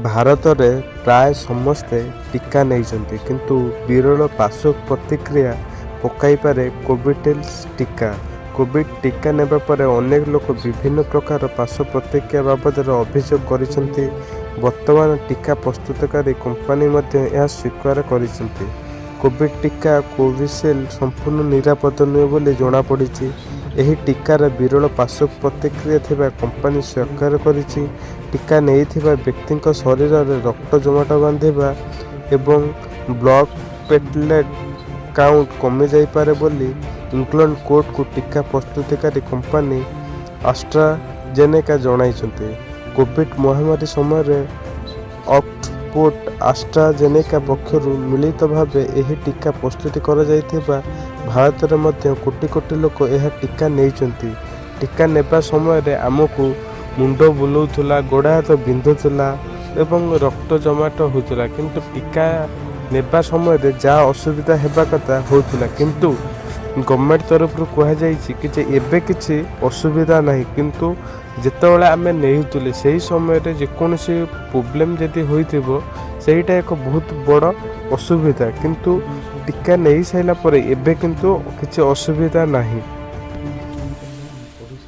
ଭାରତରେ ପ୍ରାୟ ସମସ୍ତେ ଟିକା ନେଇଛନ୍ତି, କିନ୍ତୁ ବିରଳ ପାର୍ଶ୍ୱ ପ୍ରତିକ୍ରିୟା ପକାଇପାରେ କୋଭିସିଲ୍ଡ ଟିକା। କୋଭିଡ ଟିକା ନେବା ପରେ ଅନେକ ଲୋକ ବିଭିନ୍ନ ପ୍ରକାର ପାର୍ଶ୍ୱ ପ୍ରତିକ୍ରିୟା ବାବଦରେ ଅଭିଯୋଗ କରିଛନ୍ତି। ବର୍ତ୍ତମାନ ଟିକା ପ୍ରସ୍ତୁତକାରୀ କମ୍ପାନୀ ମଧ୍ୟ ଏହା ସ୍ୱୀକାର କରିଛନ୍ତି। କୋଭିଡ ଟିକା କୋଭିସିଲ୍ଡ ସମ୍ପୂର୍ଣ୍ଣ ନିରାପଦ ନୁହେଁ ବୋଲି ଜଣାପଡ଼ିଛି। ଏହି ଟିକାର ବିରଳ ପାର୍ଶ୍ୱ ପ୍ରତିକ୍ରିୟା ଥିବା କମ୍ପାନୀ ସ୍ୱୀକାର କରିଛି। ଟିକା ନେଇଥିବା ବ୍ୟକ୍ତିଙ୍କ ଶରୀରରେ ରକ୍ତ ଜମାଟ ବାନ୍ଧିବା ଏବଂ ବ୍ଲଡ ପ୍ଲେଟଲେଟ୍ କାଉଣ୍ଟ କମିଯାଇପାରେ ବୋଲି ଇଂଲଣ୍ଡ କୋର୍ଟକୁ ଟିକା ପ୍ରସ୍ତୁତକାରୀ କମ୍ପାନୀ ଆଷ୍ଟ୍ରାଜେନେକା ଜଣାଇଛନ୍ତି। କୋଭିଡ ମହାମାରୀ ସମୟରେ ଅକ୍ସଫୋର୍ଡ ଆଷ୍ଟ୍ରାଜେନେକା ପକ୍ଷରୁ ମିଳିତ ଭାବେ ଏହି ଟିକା ପ୍ରସ୍ତୁତ କରାଯାଇଥିବା ଭାରତରେ ମଧ୍ୟ କୋଟି କୋଟି ଲୋକ ଏହା ଟିକା ନେଇଛନ୍ତି। ଟିକା ନେବା ସମୟରେ ଆମକୁ ମୁଣ୍ଡ ବୁଲାଉଥିଲା, ଗୋଡ଼ ହାତ ବିନ୍ଧୁଥିଲା ଏବଂ ରକ୍ତ ଜମାଟ ହେଉଥିଲା। କିନ୍ତୁ ଟିକା ନେବା ସମୟରେ ଯାହା ଅସୁବିଧା ହେବା କଥା ହେଉଥିଲା, କିନ୍ତୁ ଗଭର୍ଣ୍ଣମେଣ୍ଟ ତରଫରୁ କୁହାଯାଇଛି କି ଯେ ଏବେ କିଛି ଅସୁବିଧା ନାହିଁ। କିନ୍ତୁ ଯେତେବେଳେ ଆମେ ନେଉଥିଲେ, ସେହି ସମୟରେ ଯେକୌଣସି ପ୍ରୋବ୍ଲେମ୍ ଯଦି ହୋଇଥିବ, ସେଇଟା ଏକ ବହୁତ ବଡ଼ ଅସୁବିଧା। କିନ୍ତୁ ଟିକା ନେଇସାରିଲା ପରେ ଏବେ କିନ୍ତୁ କିଛି ଅସୁବିଧା ନାହିଁ।